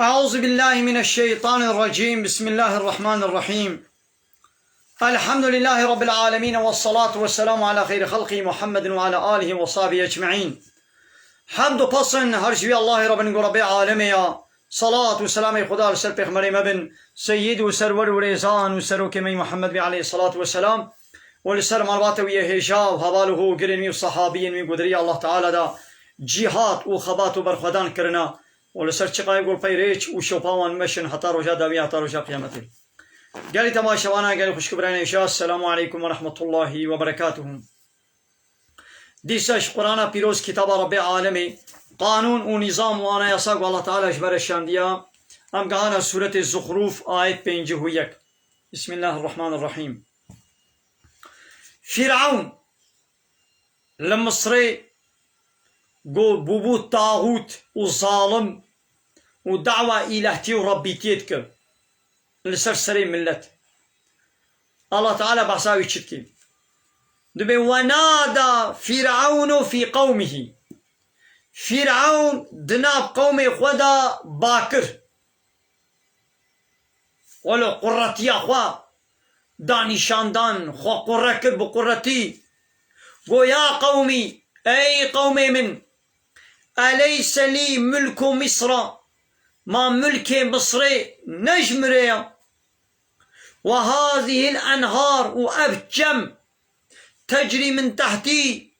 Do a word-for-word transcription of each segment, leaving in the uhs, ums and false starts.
أعوذ بالله من الشيطان الرجيم. بسم الله الرحمن الرحيم. الحمد لله رب العالمين، والصلاة والسلام على خير خلقه محمد وعلى آله وصحبه أجمعين. Hemd û pesn her ji wî Allahê re bin ku Rebê alemê ya. Salat û selamê Xuda li ser pêxemberê me bin, seyyid û serwer û rêzan û serokê me yî Muhammed bî aleyhissalatu vesselam û li ser malbata wî yê hêja û heval û ho û girên wî û sahabiyên wî ku di riya Allah Teala de cîhat û xebat û berxwedan kirina û li ser çiqayê ku li pey rêç û şopa wan meşin heta roja dawî, heta roja qiyametê. Gelî temaşevana, gelî xwişk û birayên hêja, Esselamu aleykum ve rahmetullahi ve berekatuhu. Dîsa ji Qur'ana pîroz, kitaba Rebbê alemê, qanûn û nîzam û anayasa ku Allah Teala ji me re şandiya, em gehana sûretê Zuxrûf, ayet pêncî û yek. Bismillahirrahmanirrahîm. Fîrewn li Misrê ku bûbû taxût û zalim û dawa îlehtî û rebbîtiyê dikir li ser serê millet. Allah Teala behsa wî çi dikî? Dibê, "Wenada Fîreûnu fî qewmihî." Fîrewn di nav qewmê xwe de ba kir. Welo quretiya xwe da nîşandan, xwe qure kir bi quretî. Go, "Ya qewmî, ey qewmê min, eleyse lî mulku Misra, ma mulkê Misrê ne ji min re ya? Ve hazihil enhar, û ev çem, tecrî min tehtî,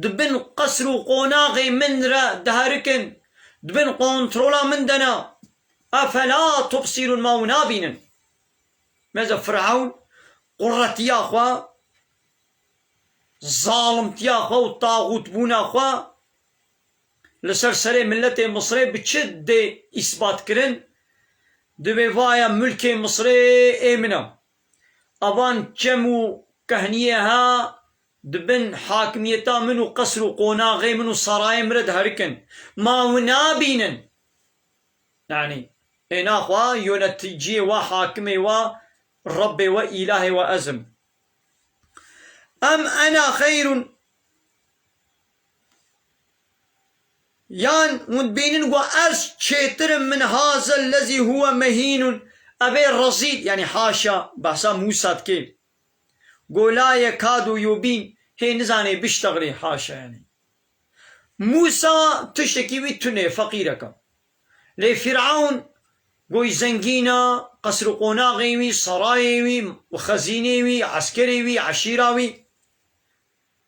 di bin qesr û qonaxê min re diherikin, di bin kontrola min de ne. Efela tubsîrûn, ma hûn nabînin?" Mêze Firawn quretiya xwe, zalimtiya xwe û taxûtbûna xwe li ser serê miletê Misrê bi çi dê îsbat kirin? Dibê, "Vaya mulkê Misrê ê min e. Evan çem û kehniyê ha di bin hakimiyeta min û qesr û qonaxê min û sarayê min re diherikin. Ma hûn nabînin?" Yanî, êna xwe yöneticiyê we, hakimê we, Rebbê we, îlahê we ez im. Em ena xeyrun, yan hûn dibînin ku ez çêtir im min hazel lezî huwe mehînun, ev ê rezîl, yanî haşa, behsa Mûsa dike. Go la yekadu yubîn, hê nizanê biştexilê, haşa yanî. Mûsa tiştekî wî tune, feqîrek e. Lê Fîrewn goy zengîn e, qesr û qonaxê wî, sarayê wî, xezînê wî, eskerê wî, eşîra wî.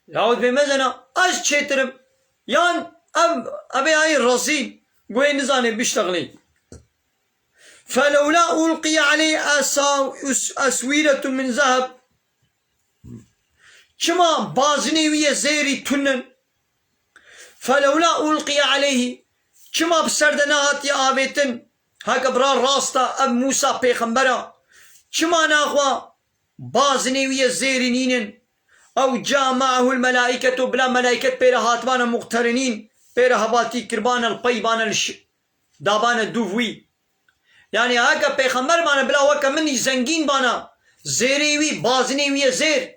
Yahut bê mezena, ez çêtir im. Yan ev, ev ê ayî rezîl, goyê nizanê biştexilê. Felewla ulqiye aleyh esa-, us-, eswîretun min zeheb. Çima bazinê wî yê zêrî tunin? Felewla ulqiye aleyhî. Çima bi ser de nehatiye avêtin? Heke bira rast e, ev Mûsa pêxember e. Çima naxwe bazinê wî yê zêrî nînin? Ew ca me'ehul melaîketu, bila melaiket pê re hatibane muqterinîn, pê re hevatî kirbane, li pey bane, li ş-, dabane dûv wî. Yanî heke pêxember bane, bila weke min î zengîn bana, zêrê wî, bazinê wî yê zêr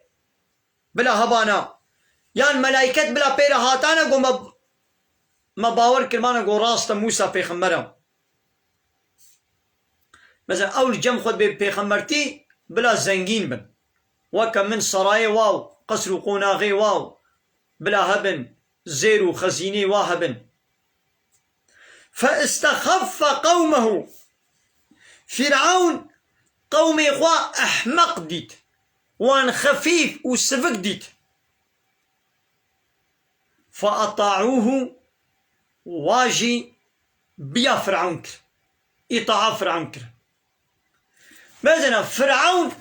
bila hebana. Yan melaiket bila pê re hatane, go me, me bawer kirmane, go rast e, Mûsa pêxember e. Mesela ew li cem xwe dibê pêxembertî bila zengîn bin. Weke min sarayê wa û qesr û qonaxê wa û bila hebin, zêr û xezînê wa hebin. Fe istexeffe qewmehu. Fîrewn qewmê xwe ehmeq dît. Wan xefîf û sivik dît. Fe eta'ûhu, wa jî biya Firawn kir. Îtaa Firawn kir. Mezena Firawn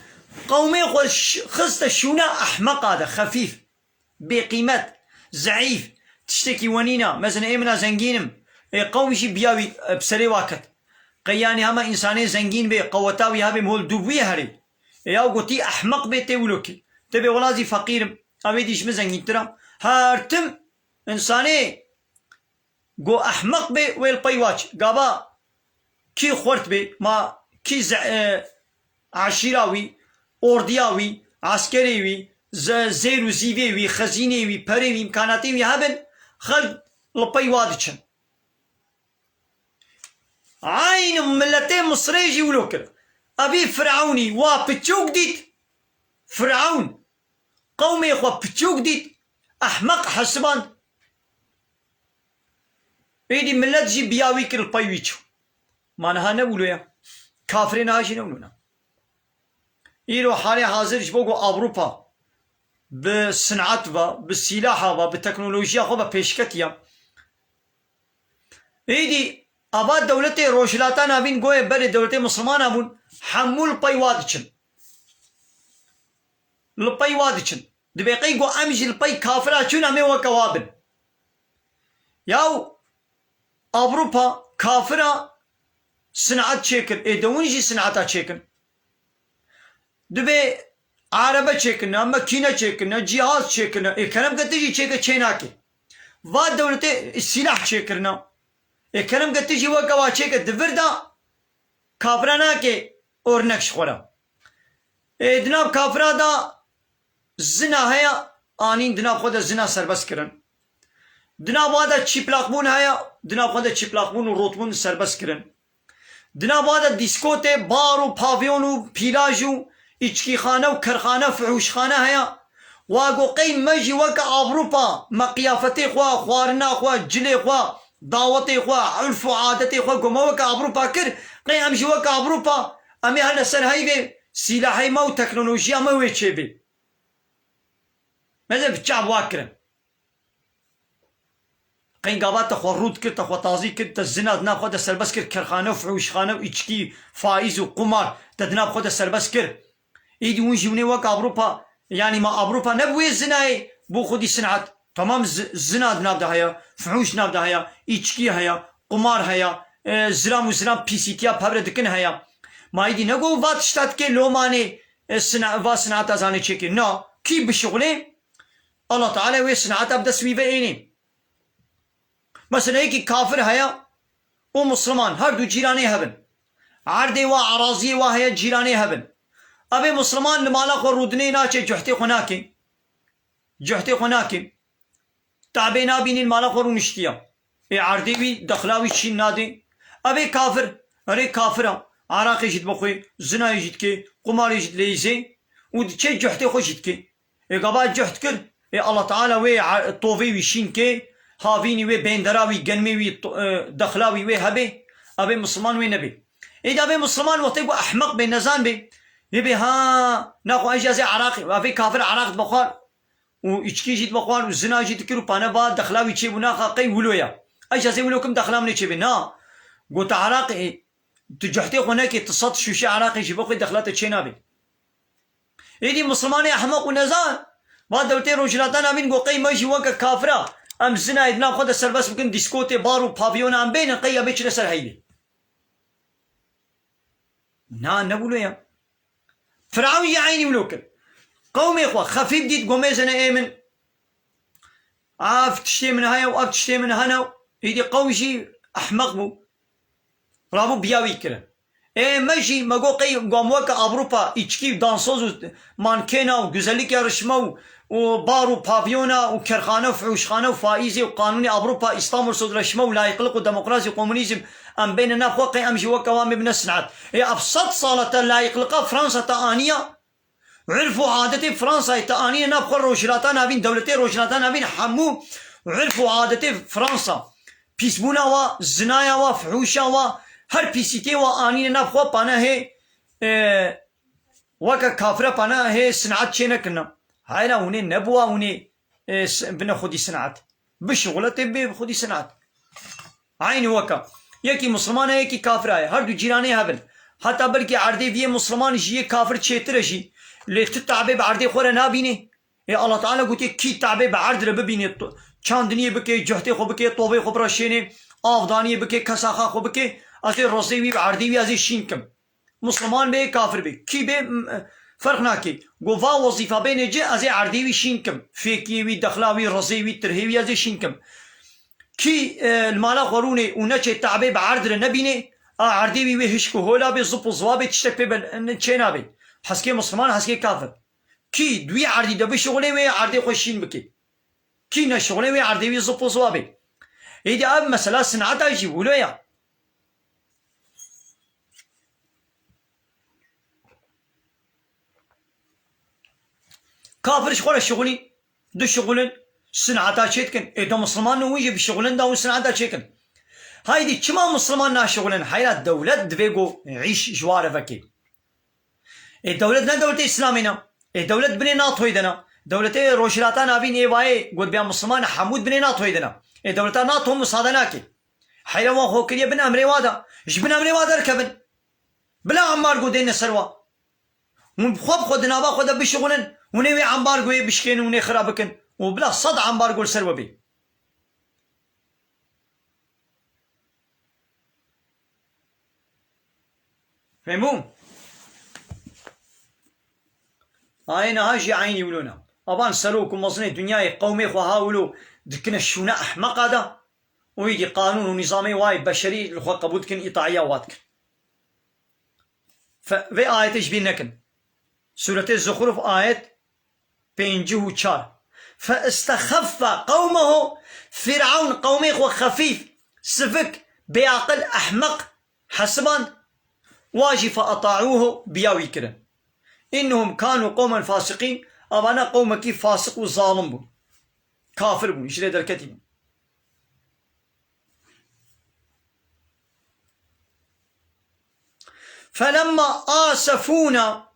qewmê xwe ş-, xiste şûna ehmeqa de, xefîf, bêqîmet, zeîf, tiştekî wenîna. Mezena ê mina zengîn im. Ê qewm jî biya wî, e, bi serê wa ket. Qey yanî hema însanê zengîn bê, qeweta wî hebê, mihol dûv wî herê. Ê yaw gotî ehmeq bê tê wilo kî. Tê bê wela zî feqîr im. Ew ê dî ji min zengîntir e. Her tim însanê go ehmeq bê, wê li pey wa çi. Gava kî xurt bê, ma kî ze-, e, eşîra wî, ordiya wî, eskerê wî, ze-, zêr û zîvê wî, xezînê wî, perê wî, îmkanatê wî hebin, xelk li pey wa diçin. Eyn miletê Misrê jî wilo kir. Evî Firewnî wa piçûk dît. Firewn qewmê xwe piçûk dît. Ehmeq hesiband. Êdî milet jî biya wî kir, li pey wî çû. Ma niha ne wilo ye. Kafirê niha jî ne wilo ne. Îro halê hazir ji bo ku Ewropa bi sinat ve, bi sîlaha ve, bi teknolojiya xwe ve pêşketiye. Êdî ava dewletê Rojhilata Navîn goyê berê dewletê Mislimana bûn, hemû li pey wa diçin. Li pey wa diçin. Dibê qey ku em jî li pey kafira çûn, em ê weke wa bin. Yaw Ewropa kafira sinat çêkir, ê dewin jî sinata çêkin. Dibê arebe çêkirine, mekîne çêkirine, cîhaz çêkirine. Ê kerem ke tu jî çêke, çê nake. Va dewletê sîlah çêkirine. Ê kerem ke tu jî weke wa çêke, di vir de kafira nake ornek ji xwe re. Ê di nav kafira de zina heye, anîn di nav xwe de zina serbest kirin. Di nav wa de çîplaqbûn heye, di nav xwe de çîplaqbûn û rotbûn serbest kirin. Di nav wa de dîskotê, bar û pavyon û pîlaj û îçkîxane û kerxane, fihûşxane heye. Wa go qey me jî weke Ewropa, me qiyafetê xwe, xwarina xwe, cilê xwe, dawetê xwe, urf û adetê xwe, go me weke Ewropa kir, qey em jî weke Ewropa, em ê her li ser heyvê sîlahê me û teknolojiya me wê çêbê. Me de bi çav wa kirin. Qey gava te xwe rût kir, te xwe tazî kir, te zina di nav xwe de serbest kir, kerxane û fihûşxane û îçkî, faîz û qumar te di nav xwe de serbest kir. Îdî hûn jî hûn ê wek Ewropa, yanî ma Ewropa ne bi wê zinayê bû xwedî sinat? Tamam, zi-, zina di nav de heye, fihûş di nav de heye, îçkî heye, qumar heye, e, zilam û zilam pîsîtiya bi hev re dikin heye. Ma îdî ne got va tişta dike lomanê, e, sina-, va sinata zanê çêkê. Na, kî bişuxulê? Allah Teala wê sinata bi dest wî ve ênê. Mesela yekî kafir heye û Musliman, her du cîranê hebin. Erdê wa, eraziyê wa heye, cîranê hebin. Evê Musliman li mala xwe rûdinê naçe, cuhtê xwe nake. Cuhtê xwe nake. Tabê nabînî li mala xwe rûniştiye. Ê erdê wî, dexla wî şîn nadê. Evê kafir, erê kafir e. Araqê jî dibe xwe, zinayê jî dike, qumarê jî dileyîze û diçe cuhtê xwe jî dike. Ê gava cuht kir, ê Allah Teala wê a-, tovê wî şîn ke, havînî wê, bêndera wî, genmê wî, to-, e, dexla wî wê hebe, evê Musliman wê nebe. Ê de evê Musliman wextê ku ehmeq bê, nezan bê, yê bê ha, naxwe ez jî ez ê Iraqê, evê kafir Iraq dibe xwar û îçkî jî dibe xwar û zina jî dikir û pane va dexla wî çêbû, naxa qey wilo ya. Ez jî ez ê wilo kim dexla min ê çêbê. Na, gota Iraqê, tu cuhtê xwe nekê, tu sed şûşe Iraqê jî bo xwe dexla te çê nabê. Êdî Mislimanê ehmeq û nezan, va dewletê Rojhilata Navîn go qey me jî weke kafira, em zinayê di nav xwe de serbest bikin, dîskotê, bar û pavyona em bênin, qey ya bê çine ser heyvê. Na, ne wilo ya. Firewn jî eynî wilo kir. Qewmê xwe xefîf dît, go mêzene ê min. Ev tiştê min heye û ev tiştê min hene û êdî qewm jî ehmeq bû. Rabû biya wî kirin. Ê me jî, me got qey gam weke Ewropa, îçkî û dansoz û mankêna û güzellikê rişme û, û bar û pavyona û kerxane û fihûşxane û faîzê û qanûnê Ewropa, Îstanbul Sözleşme û layîqlik û demokrasî û komunîzm em bêne nav xwe, qey em jî weke wan bibine sinat. Ê ev sed sal e te layîqlika Fransa te aniya, urf û adetê Fransayê te anîne nav xwe Rojhilata Navîn, dewletê Rojhilata Navîn hemû urf û adetê Fransa, pîsbûna wa, zinaya wa, fihûşa wa, her pîsîtê wa anîne nav xwe, pane hê, e, weke kafira pane hê sinat çê nekirine. Hayra hûnê nebûwa hûnê, e, s-, bine xwedî sinat. Bişuxule tê bê xwedî sinat. Eynî weka. Yekî Misliman e, yekî kafir e. Her du cîranê hev in. Heta belkî erdê vî yê Misliman ji yê kafir çêtir e jî. Lê tu tabê bi erdê xwe re nabînê. Ê Allah Teala gotiye, kî tabê bi erd re bibînê, to-, çandiniyê bike, cuhtê xwe bike, tovê xwe biraşênê, avdaniyê bike, kesaxa xwe bike, ez ê rizê wî bi erdê wî ez ê şîn kim. Misliman bê, kafir bê. Kî bê, m-, ferq nake. Go va wezîfa bêne ci, ez ê erdê wî şîn kim. Fêkiyê wî, dexla wî, rizê wî, tirhê wî ez ê şîn kim. Kî, e, li mala xwe rûnê û neçê tabê bi erd re nebînê, a erdê wî wê hişk û hola bê, zip û ziwa bê, tiştek pê be, n-, çê nabê. Heskê Misliman, heskê kafir. Kî di wî erdî de bişuxulê wê erdê xwe şîn bike. Kî neşuxulê wê erdê wî zip û ziwa bê. Êdî ev mesela sinata jî wilo ya. Kafir ji xwe re şixulîn, dişixulin, sineta çêdikin. Ê do misilman ne, hûn jî bişixulin da hûn sineta çêkin. Haydî çima misilman naşixulin? Heyra dewlet divê ku îş ji wa re veke. Ê dewlet ne dewletê Îslamê ne. Ê dewlet binê NATOyê de ne. Dewletê Rojhilata Navîn ê vayê gotbiya misilman hemû binê NATOyê de ne. Ê dewleta NATO misade nake. Heyra wan xwe kiriye bin emrê wa de. Ji bin emrê wa derkevin. Bila ambargo dêne ser wa. Hûn bi xwe bi xwe di nava xwe de bişixulin. Hûn ê wê ambargoyê bişkênin, hûn ê xira bikin. Û bila sed ambargo li ser we bê. Fehmû? Ayê niha jî eynî wilo ne. Avan serok û mezinê dinyayê qewmê xwe ha wilo dikine şûne ehmeqa de. Û îdî qanûn û nîzamê wayê beşerî li xwe qebûl dikin, îtaiya wa dikin. Fe-, vê ayetê ji bîr nekin. Sûretê Zuxruf ayet pêncî û çar. Fe istexeffe qewmehu, Fîr'ewn qewmê xwe xefîf, sivik, bêaqil, ehmeq hesiband, wa jî fe eta'ûhu, biya wî kirin. Innehum kanu qewmen fasiqîn, avana qewmekî fasiq û zalim bûn. Kafir bûn, ji lê derketî bûn. Felemma asefûna,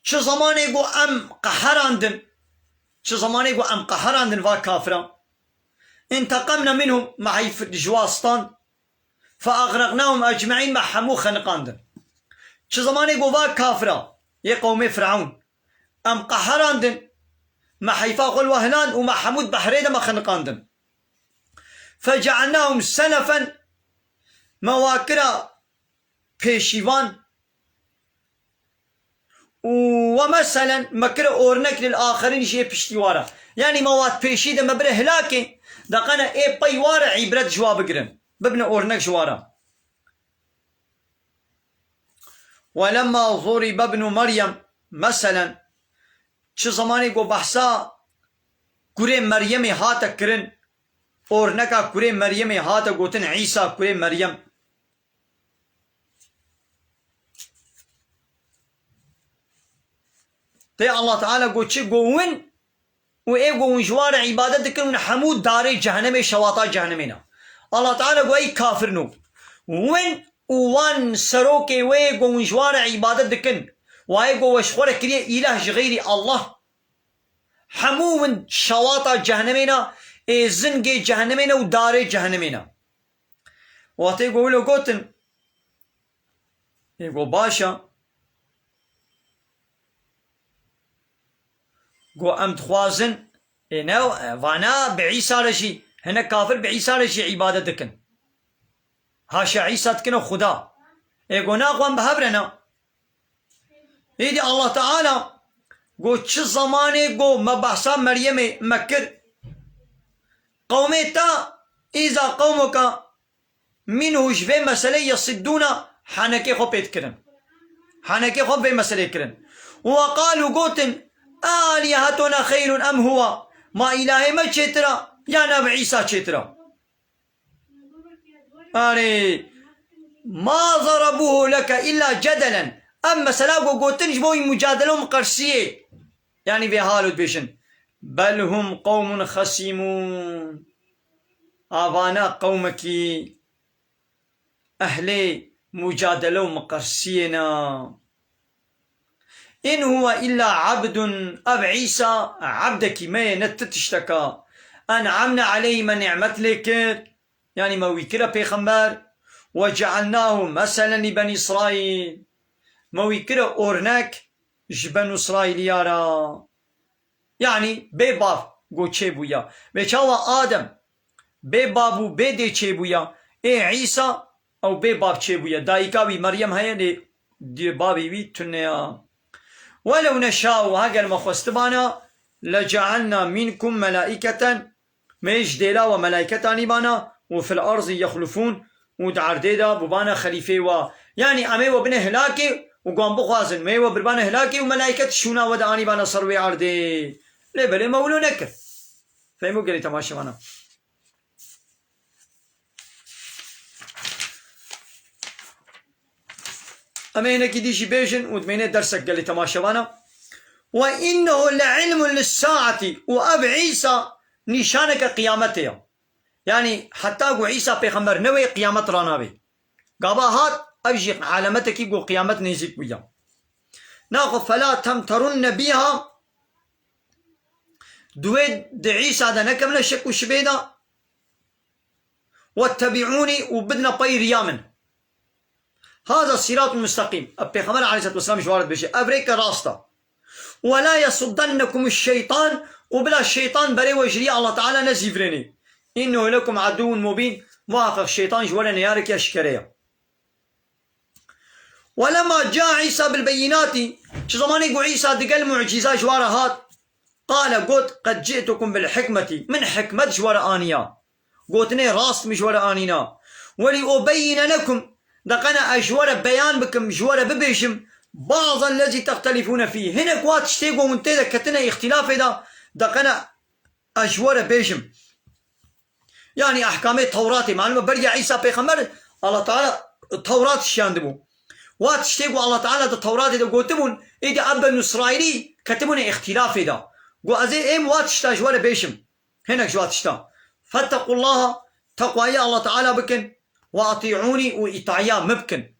çi zemanê ku em qeherandin, çi zemanê ku em qeherandin va kafiran, inteqemna minhum, me heyf ji wa stand, fe axreqnahum ecmeîn, me hemû xeniqandin. Çi zemanê ku va kafira, yê qewmê Firewn, em qeherandin, me heyfa xwe li we hiland û me hemû di behrê de me xeniqandin. Fecealnahum selefen, me wa kira pêşîvan û we meselen me kire ornek lil axerin jê piştî wa re. Yanî me wa pêşî de me bire hilakê, de qene ê pey wa re îbret ji wa bigirin. Bibine ornek ji wa re. Welemma zuribe ibnu Meryem, meselen, çi zemanê ku behsa kurê Meryemê hate kirin, orneka kurê Meryemê hate gotin Îsa kurê Meryem. Tê Allah Teala got çi? Got win û ê ku hûn ji wan re îbadet dikin, hûn hemû darê cehennemê, şewata cehennemê ne. Allah Teala got ey kafirno. Win û wan serokê wê ku hûn ji wan re îbadet dikin, wayê ku we ji xwe re kiriye îlah ji xeyrî Allah. Hemû win şewata cehennemê ne, ê zingê cehennemê ne û darê cehennemê ne. Wextê ku wilo gotin, ê got baş e. Got em dixwazin, ê ne, vana bi Îsa re jî, hinek kafir bi Îsa re jî îbadet dikin. Haşa Îsa dikine Xuda. Ê got na xwe em bi hev re ne. Êdî Allah Teala got çi zemanê got me behsa Meryemê me kir. Qewmê te îza qewmuka minhu ji vê meselê yesiddûna henekê xwe pê dikirin. Henekê xwe vê meselê kirin. Û we qalû gotin, "Alihetuna xeyrun em huwa?" Ma îlahê me çêtir a, yan ev Îsa çêtir a? Erê, "Ma zarabuhu leke illa cedelen." Ev mesela go-, gotin ji bo wî mucadele û miqersiyê. Yanî vê halo dibêjin, "Bel hum qewmun xesîmûn." Avana qewmekî ehlê mucadele û miqersiyê ne. "In huwe illa abdun", ev Îsa ebdekî me ye, ne ti tişteka. "En'amna aleyhî", me nîmet lê kir, yanî me wî kire pêxember. "Ve cealnahu meselen li Benî Îsraîl", me wî kire ornek ji Benû Îsraîliya re. Yanî bê bav go çêbûya. Vê çawa Adem bê bav û bê dê çêbûya, ê Îsa ew bê bav çêbûye. Dayika wî Meryem heye, lê di-, bavê wî tune ya. "Welew neşa'u", heger me xwestibana, "lecealna minkum melaiketen", me ji dêla we melaîket anîbana, "û fil arzî yexlufûn", û di erdê de bûbana xelîfê wa. Yanî em ê we bine hilakê û wan bixwazin, me ê we birbane hilakê û melaîket şûna we de anîbana ser wê erdê. Lê belê me wilo nekir. Fehmo gelê temaşevana. Em ê hinekî dî jî bêjin û dimêne dersek gelê temaşevana. Ve innehu le ilmun lis-saati, û ev Îsa nîşaneke qiyametê ye. Yanî heta ku Îsa pêxember newê, qiyamet ranabê. Gava hat, ev jî alametekî ku qiyamet nêzîk bûye. Naxwe fela temterunne biha, di wê di Îsa de nekevine şek û şibê de. Wettebi'ûnî, û bidine pey riya min. Haza sîratun musteqîm. Ev Pêxember aleyhisselatu vesselam ji wan re dibêje, ev rêke rast e. Wela yesuddennekum şeytan, û bila şeytan berê we ji riya Allah Teala nezîvirênê. Innehu lekum aduwwun mubîn, muhaqqeq şeytan ji we re neyarek eşkere ye. Welema ca Îsa bil beyînatî, çi zemanê ku Îsa digel mucîza ji wan re hat, qale, got, qed ci'tukum bil hikmetî, min hikmet ji we re aniya. Gotinê rast min ji we re anîna. Welî ubeyîne lekum, deqene ez ji we re beyan bikim, ji we re bibêjim, ba'zan lezî textelifûne fî. Hinek wa tiştê ku hûn tê de ketine îxtilafê de, deqene ez ji we re bêjim. Yanî ehkamê Tewratê, malum e, beriya Îsa pêxember, Allah Teala Tewrat şiyandibû. Wa tiştê ku Allah Teala di Tewratê de gotibûn, êdî ev Benû Îsraîlî ketibûne îxtilafê de. Got, ez ê êm wa tişta ji we re bêjim. Hinek ji wa tişta. Fettequllaha, teqwayê Allah Teala bikin, ve atî'ûnî, û îtaiya min bikin.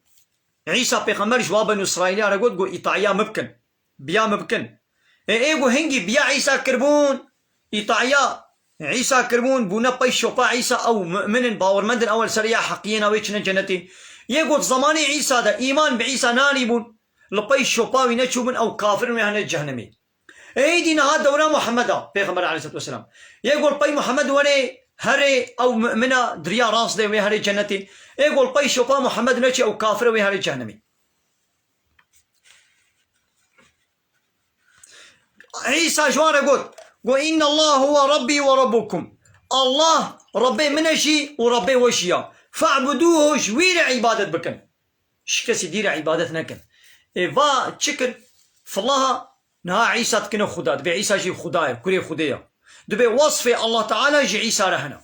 Îsa pêxember ji wa Benû Îsraîliya re got, got, îtaiya min bikin. Biya min bikin. Ê, ê ku hingî biya Îsa kirbûn, îtaiya Îsa kirbûn, bûne pey şopa Îsa, ew mu'min in, bawermend in, ew li ser ya heqiyê ne, wê çine cenetê. Yê ku di zemanê Îsa de îman bi Îsa nanîbûn, li pey şopa wî neçûbûn, ew kafir in, wê hene cehennemê. Êdî niha dewra Muhammed a, Pêxember aleyhisselatu vesselam. Yê ku li pey Muhammed were, herê ew mu'mina di riya rast de, wê herê cenetê. Ê ku li pey şopa Muhammed neçe, ew kafir e, wê herê cehennemê. Îsa ji wan re got, got, "Inna Allah huwa Rabbi ve Rabbukum." Allah Rabbê min e jî û Rabbê we jî ya. "Fe'buduhu", ji wî re îbadet bikin. Ji kesî dî re îbadet nekin. Ê va çi kir? Filaha niha Îsa dikine Xuda. Dibê Îsa jî Xuda ye, kurê Xudê ye. Dibê wasfê Allah Teala ji Îsa re hene.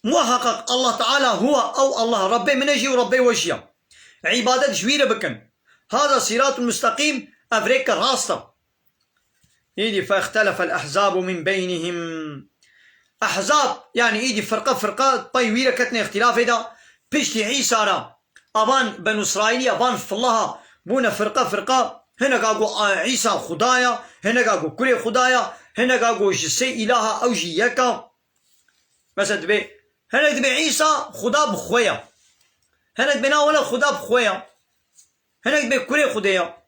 Muhaqqeq Allah Teala huwa, ew Allah, Rabbê min e jî û Rabbê we jî ya. Îbadet ji wî re bikin. Hada sîratun musteqîm, ev rêke rast e. Îdî fextelefel ehzabu min beynihim. Ehzab, yanî îdî firqe firqe, pey wî re ketine îxtilafê de, piştî Îsa re. Avan Benû Îsraîlî, avan filaha bûne firqe firqe. Hineka got, a, Îsa Xuda ya, hineka got kurê Xuda ya, hineka got ji sê îlaha ew jî yek a. Mesela dibê, hinek dibê Îsa Xuda bi xwe ya. Hinek dibê na wele Xuda bi xwe ya. Hinek dibê kurê Xudê ya.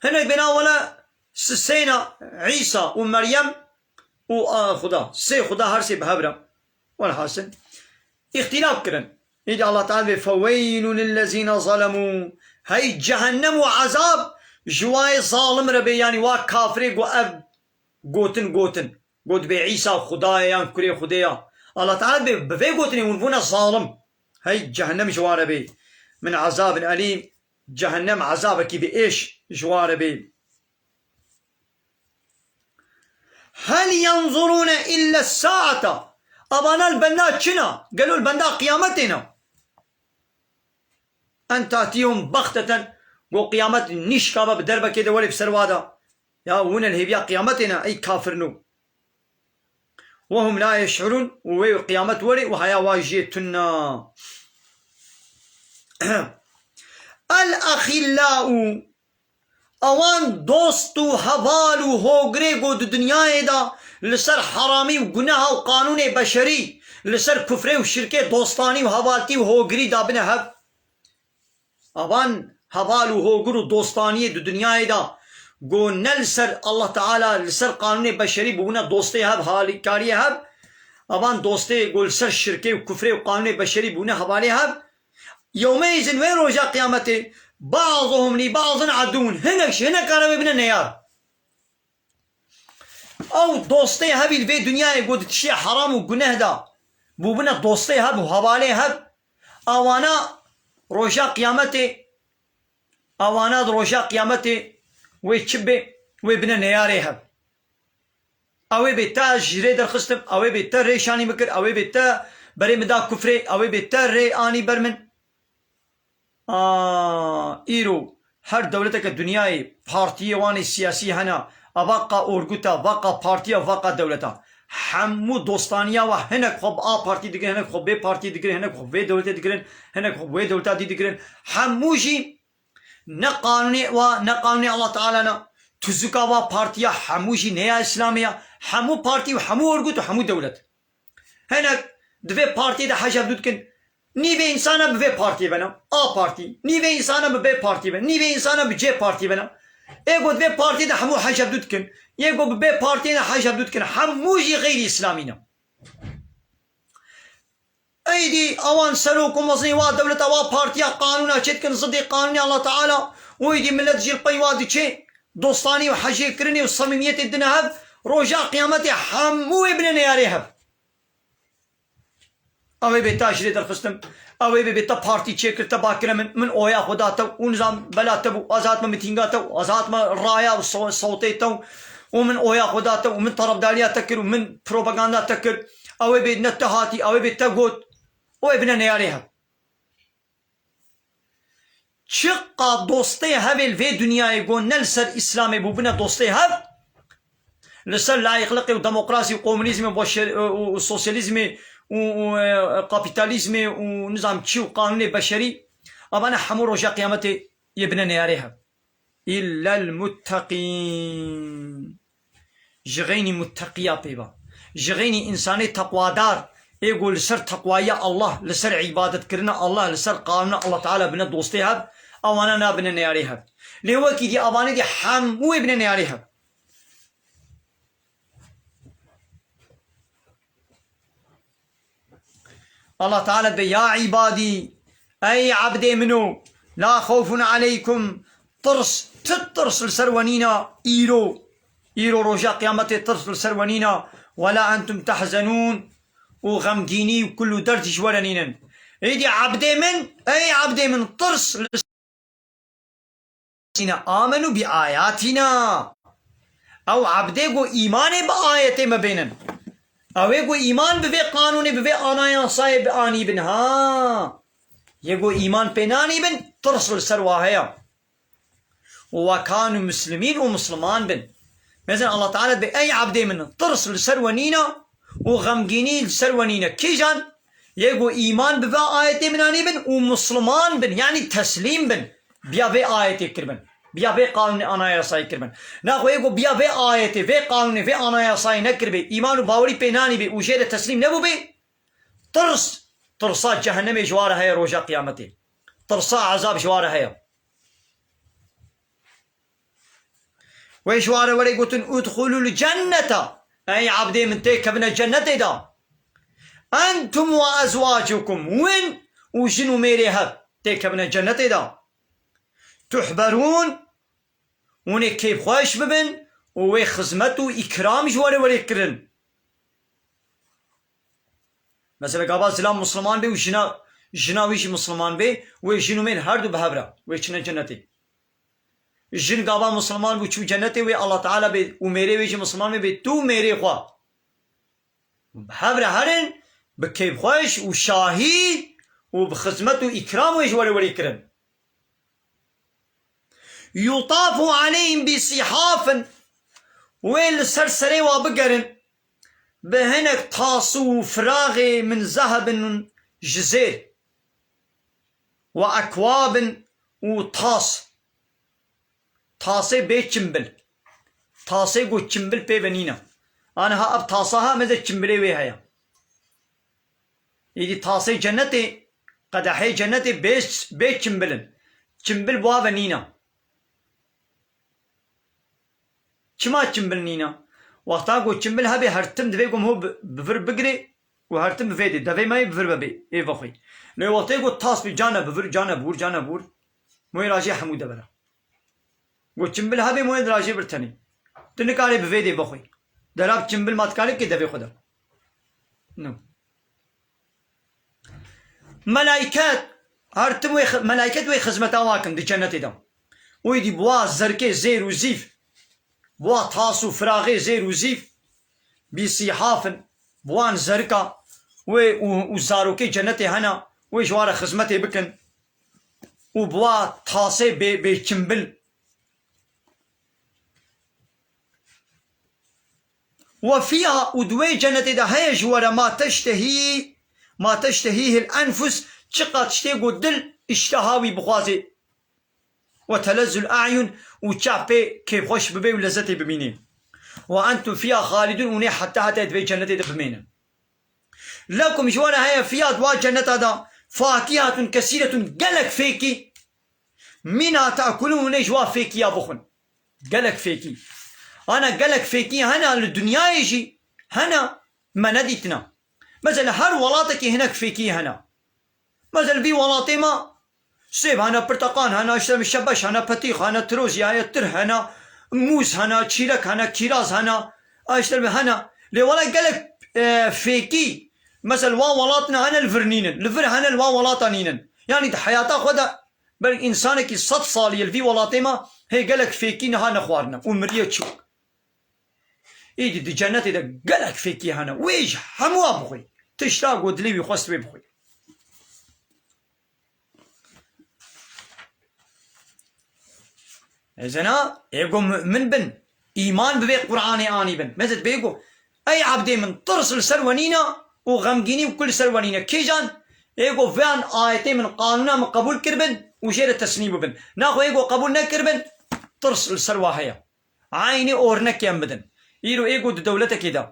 Hinek bêna wele sisêna Îsa û Meryem û, a, Xuda. Sê Xuda her sê bi hev re. Welhasil, îxtîlaf kirin. Îdî Allah Teala bê, "Feweylun lillezîne zalemû." Hey cehennem û ezab ji wayê zalim re bê, yanî wa kafirê ku ev gotin gotin. Got bê Îsa Xuda ye yan kurê Xudê ya. Allah Teala bê bi vê gotinê hûn bûne zalim. Hey cehennem ji wan re bê. Min ezabin elîm. Cehennem ezabekî bi êş ji wan re bê. Hel yenzurûne ille saete. Avana li benda çi ne? Gelo li benda qiyametê ne? En tatîhum bexteten, go qiyamet nîşka be bi derbekê de were bi ser wa de. Ya wine li hêviya qiyametê ne, ey kafirno. Wehum la yeş'urûn, û wê qiyamet were û heya wa jê tune. El-exillâ'u, ewan dost û heval û hogirê ku di dinyayê de li ser heramî û guneha û qanûnê beşerî, li ser kufrê û şirkê dostanî û hevaltî û hogirî dabine hev. Avan heval û hogir û dostaniyê di dinyayê de ku ne li ser Allah Teala, li ser qanûnê beşerî bûbûne dostê hev, halîkariyê hev, avan dostê ku li ser şirkê û kufrê û qanûnê beşerî bûne hevalê hev, yewmeyîzin, wê roja qiyametê, ba'zuhum li ba'zin aduwwun, hinek ji hineka re wê bine neyar. Ew dostê hevî li vê dinyayê ku di tiştê heram û guneh de bûbine dostê hev û hevalê hev, awana roja qiyametê, awana di roja qiyametê wê çi bê? Wê bine neyarê hev. Ew ê bê te ji rê derxistim, ew ê bê te rêşanî bikir, ew ê bê te Berê min da kufrê, ew ê bê te rê anî ber min. A, îro her dewleteke dinyayê partiyê wan ê siyasî hene, a vaqa orguta, vaqa partiya, vaqa dewleta. Hemû dostaniya wa hinek xwe bi a partî digirin, hinek xwe bê partî digirin, hinek xwe vê dewletê digirin, hinek xwe wê dewleta dî digirin. Hemû jî ne qanûnê wa, ne qanûnê Allah Teala ne. Tuzika wa partiya hemû jî ne ya Îslamê ya. Hemû partî û hemû orgut û hemû dewlet. Hinek di vê partiyê de hej hevdû dikin. Nîvê însana bi vê partiyê ve ne. A partî. Nîvê însana bi B partiyê ve. Nîvê însana bi C partiyê ve ne. Ê ku di vê partiyê de hemû hej hevdû dikin. Yê ku bi B partiyê de hej hevdû dikin. Hemû jî xeyrî îslamî ne. Êdî ewan serok û mezinê wa dewleta wa partiya qanûna çêdikin zidê qanûnê Allah Teala û êdî millet jî li pey wa diçe dostanî û hejêkirinê û samîmiyetê dine hev, roja qiyametê hemû wê bine neyarê hev. Ew ê bê te ji lê derxistim, ew ê bê bê te partî çêkir, te bakire min, min oya xwe da te û nizam bela te bû, ez hatime mitînga te û ez hatime raya û so-, sewtê te û û min oya xwe da te û min tarafdariya te kir û min propaganda te kir. Ew ê bê ne te hatî, ew ê bê te got. Û ê bine neyarê hev. Çiqa dostê hev ê li vê dinyayê ku ne li ser Îslamê bû bine dostê hev, li ser layîqliqê û demokrasî û komunîzmê û başer-, û, û sosyalîzmê û, û, e, kapîtalîzmê û nizam çi û qanûnê beşerî, avane hemû roja qiyametê yê bine neyarê hev. Îllel mutteqîn. Ji xeynî mutteqiya pê ve. Ji xeynî însanê teqwadar, ê ku li ser teqwayiya Allah, li ser îbadetkirina Allah, li ser qanûna Allah Teala bine dostê hev, ewana nabine neyarê hev. Lê wekî dî avanê dî hemû wê bine neyarê hev. Allah Teala be, ya îbadî, ey ebdê min o, la xewfun aleykum, tirs, ti tirs li ser we nîna îro, îro roja qiyametê tirs li ser we nîna, we la entum tehzenûn, û xemgînî û kul û derd ji we re nînin. Êdî ebdê min, ey ebdê min, tirs li Ellezîne amenu bi ayatina. Ew ebdê ku îmanê bi ayetê me bênin. Ew ê ku îman bi vê qanûnê, bi vê anayasayê bianîbin ha. Yê ku îman pê nanîbin, tirs li ser wa heye. Û we kanu muslimîn û misliman bin. Mesela Allah Teala dibê, ey ebdê min, tirs li ser we nîne û xemgînî li ser we nîne. Kîjan? Yê ku îman bi vê ayetê min anîbin û misliman bin, yanî teslîm bin. Biya vê ayetê kiribin. Biya vê qanûnê anayasayê kiribin. Naxwe yê ku biya vê ayetê, vê qanûnê, vê anayasayê nekiribê, îman û bawerî pê nanîbê û jê re teslîm nebûbê, tirs, tirsa cehennemê ji wa re heye roja qiyametê. Tirsa ezab ji wa re heye. Wê ji wan re were gotin, "Udxulul cennete." Ey ebdê min, têkevine cennetê de. "Entum ve ezwacukum." Win û jin û mêrê hev têkevine cennetê de. "Tuhberûn." Hûn ê kêfxweş bibin û wê xizmet û îkram ji we re were kirin. Mesela gava zilam Musliman bê û jina, jina wî jî Musliman bê, wê jin û mêr her du bi hev re, wê çine cennetê. Jin gava Musliman bû çû cennetê, wê Allah Teala bê û mêrê wê jî Musliman bê, bê tu û mêrê xwe bi hev re herin, bi kêfxweş û şahî û bi xizmet û îkram wê ji we re werê kirin. Yutafu aleyhim bi sihafin, wê li ser serê wa bigerin, bi hinek tas û firaxê min zehebin ji zêr, ve ekwabin û tas, tasê bê çimbil, tasê ku çimbil pê ve nîne. Aniha ev tasa ha meze çimbilê wê heye. Êdî tasê cennetê, qedehê cennetê bê, bê çimbil in. Çimbil bi wa ve nîne. Çima çimbil nîne? Wexta ku çimbil hebe, her tim divê ku ho bi, bi vir bigirê û her tim bi vê dê. Devê me yê bi vir ve bê, ê vexwê. Lê wextê ku tas bi cane bi vir, cane bi wir, cane bi wir, moyê rajê hemû devera. Ku çimbil hebe, moyê dirajê bir tenê. Tu nikarê bi vê dê vexwê. Dera bi çimbil ma dikarê kê devê xwe de. No. Melaiket, her tim wê xi-, melaiket wê xizmeta wa kin di cennetê de. Wî dî bi wa zerkê zêr û zîv, bi wa tas û firaxê zêr û zîv, bi sîhafin, bi wan zerka, wê û, û zarokê cenetê hene, wê ji wan re xizmetê bikin û bi wa tasê bê, bê çimbil. Ve fiha, û di wê cenetê de heye ji we re ma teştehî, ma teştehîhil enfus, çiqas tiştê ku dil îşteha wî bixwazê. Ve telezzul a'yun, û çav pê kêfxweş bibe û lezzetê bimînê. Ve entum fiha xalidun, û nê heta heta di vê cenetê de bimênin. Lekum, ji we re heye fiha di wa ceneta de, fakihatun kesîretun, gelek fêkî, minha ta'kulun, hûn ê ji wa fêkiya bixwin. Gelek fêkî. Ana gelek fêkî hene li dinyayê jî, hene, me nedîtina. Mesela her welatekî hinek fêkî hene. Mesela vî welatê me sêv hene, pirteqan hene, işte şebeş hene, petîx hene, tirozî hene, tir hene, mûz hene, çîlek hene, kîraz hene, işte hene. Lê wela gelek, e, fêkî, mesela wa welat ne hene li vir nînin, li vir hene li wa welata nînin. Yanî di heyata xwe de belkî însanekî sed salî ye li vî welatê me hê gelek fêkî niha nexwarine û miriye çû. Îdî di cennetê de gelek fêkî hene. Wê ji hemû wa bixwî. Tişta ku dilê wî xwest wê bixwî. Ezena, ê ku mu'min bin, îman bi vê Qur'anê anî bin. Mezid bê ku, ey ebdê min, tirs li ser we nîna û xemgînî û kul li ser we nîne. Kîjan? Ê ku van ayetê min, qanûna min qebûl kiribin û jê re teslîm bibin. Naxwe ê ku qebûl nekiribin, tirs li ser we heye. Eynî ornekê em bidin. Îro ê ku di dewletekê de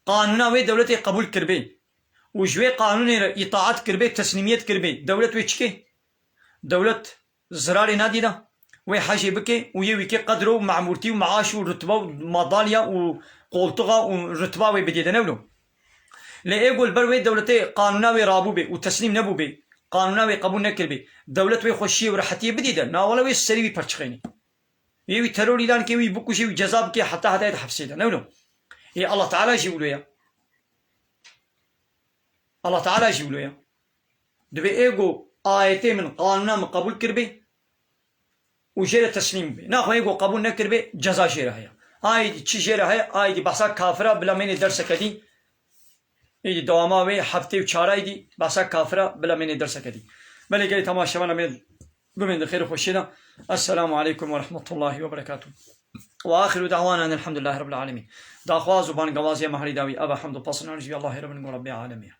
qanûna wê dewletê qebûl kiribê û ji wê qanûnê re îtaat kiribê, teslîmiyet kiribê, dewlet wê çikê? Dewlet zirarê nadî de. Wê hejê bike û yê wî kê qedro û memûrtî û meaş û rutbe û madalya û qoltuxa û rutba wê bidê de, ne wilo? Lê ê ku li ber wê dewletê qanûna wê rabûbê û teslîm nebûbê, qanûna wê qebûl nekiribê, dewlet wê xweşiyê û rehetiyê bidê de, na wele wê serî wî perçixênî. Yê wî teror îlan ke, wî bikuje, wî ceza bike, heta heta yê di hepsê de. Ne wilo? Ê Allah Teala jî wilo ye. Allah Teala jî wilo ye. Divê ê ku ayetê min, qanûna min qebûl kiribê û jê re teslîm bibê. Naxwe ê ku qebûl nekiribê, ceza jê re heye. Aydî çi jê re heye? Aydî behsa kafira bila mênê derseke dî. Îdî dewama wê heftê û çar aydî behsa kafira bila mênê derseke dî. Belê gelê temaşevana me bimên di xêr û xweşiyê de. Esselamu aleykum ve rahmetullahi ve berekatuh. Ve axiru da'wana enelhamdülillahi rabbil alemin. Daxwaz û bangewazê me herî dawî eva hemd û pasnan ji Allahê re bin ku Rabbê alemê ye.